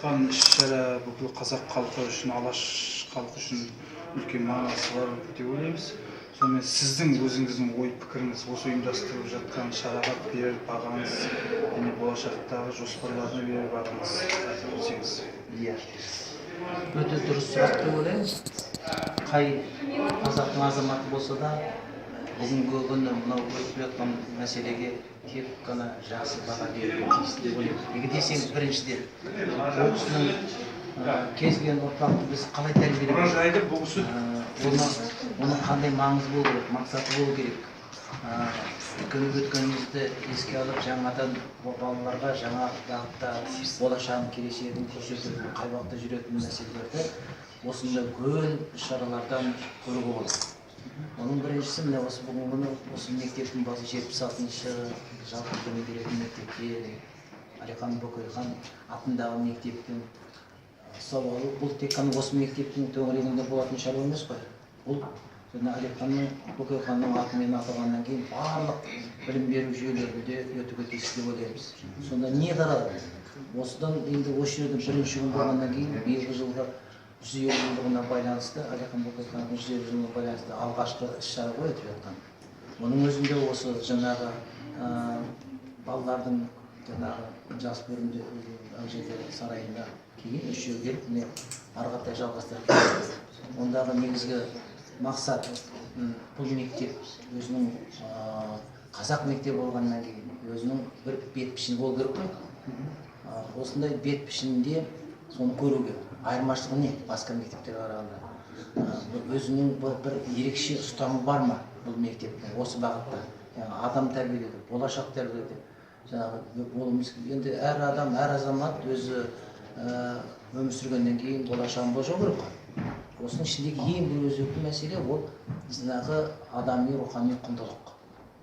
Жатқан іс-шара бүкіл қазақ халқы үшін, Алаш халқы үшін үлкен мағынасы бар деп ойлаймыз. Сонымен, сіздің өзіңіздің ой пікіріңіз, осы ұйымдастырылып жатқан шараға берер бағаңыз және болашақтағы жоспарларына берер бағаңыз, айтып өтсеңіз. Иә, өте дұрыс сұрақ деп ойлаймын. Қай қазақтың азаматы болса да, бүгінгі күні мынау өтіп жатқан мәселеге тек қана жақсы баға беруге тиісті деп ойлаймын. Неге десеңіз, біріншіден, ол кісінің кез келген ұрпақты біз қалай тәрбиелеу Мұражайды бұл кісі оның қандай маңызы болу керек, мақсаты болу керек? Өйткені өткенімізді еске алып, жаңадан балаларға жаңа бағытта болашағын, келешегін көрсететін, қай бағытта жүретін мәселелерді осындай үлкен іс шаралардан көруге болады. Оның біріншісі, міне, осы бүгінгі күні осы мектептің басы 76-шы жалпы білім беретін мектепте, Әлихан Бөкейхан атындағы мектептің ұстап алу, бұл тек қана осы мектептің төңірегінде болатын шаруа емес қой. Бұл жаңа Әлиханның, Бөкейханның атымен аталғаннан кейін, барлық білім беру жүйелерінде өтуге тиісті деп ойлаймыз. Сонда не қарады осыдан? Енді осы жерде бірінші күн болғаннан кейін, биылғы жылғы 150 жылдығына байланысты, Әлихан Бөкейханның 150 жылдығына байланысты алғашқы іс шара ғой өтіп жатқан. Оның өзінде осы жаңағы балалардың жаңағы жас бөлімде, әуежай сарайында, кейін осы жерге келіп, міне, ары қаратай жалғастырып келеміз. Ондағы негізгі мақсат, бұл мектеп өзінің қазақ мектебі болғаннан кейін, өзінің бір бет пішіні болу керек қой. Осындай бет пішінінде соны көруге, айырмашылығы не басқа мектептерге қарағанда? Өзінің бір ерекше ұстамы бар ма бұл мектептің осы бағытта, яғни адам тәрбиелеуде, болашақ тәрбиелеуде жаңағы болуымыз? Енді әр адам, әр азамат өзі өмір сүргеннен кейін болашағын болжау керек қой. Осының ішіндегі ең бір өзекті мәселе ол жаңағы адами рухани құндылық.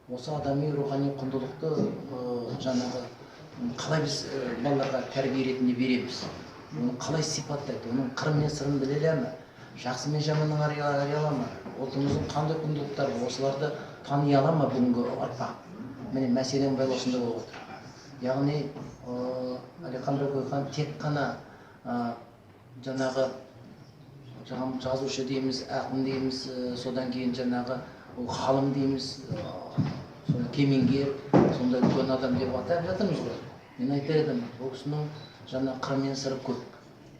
Осы адами рухани құндылықты жаңағы қалай біз балаларға тәрбие ретінде береміз, оны қалай сипаттайды, оның қыры мен сырын біле ала ма, жақсы мен жаманның айыра ала ма, ұлтымыздың қандай құндылықтары бар, осыларды тани ала ма бүгінгі ұрпақ? Міне, мәселенің бәрі осында болып отыр. Яғни Әлихан Бөкейхан тек қана жаңағы жазушы дейміз, ақын дейміз, содан кейін жаңағы ол ғалым дейміз, соны кемеңгер, сондай үлкен адам деп атап жатырмыз ғой. Мен айтар едім, бұл кісінің жаңа қыры мен сыры көп,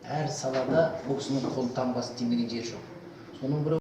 әр салада бұл кісінің қол таңбасы тимеген жері жоқ. Соның бірі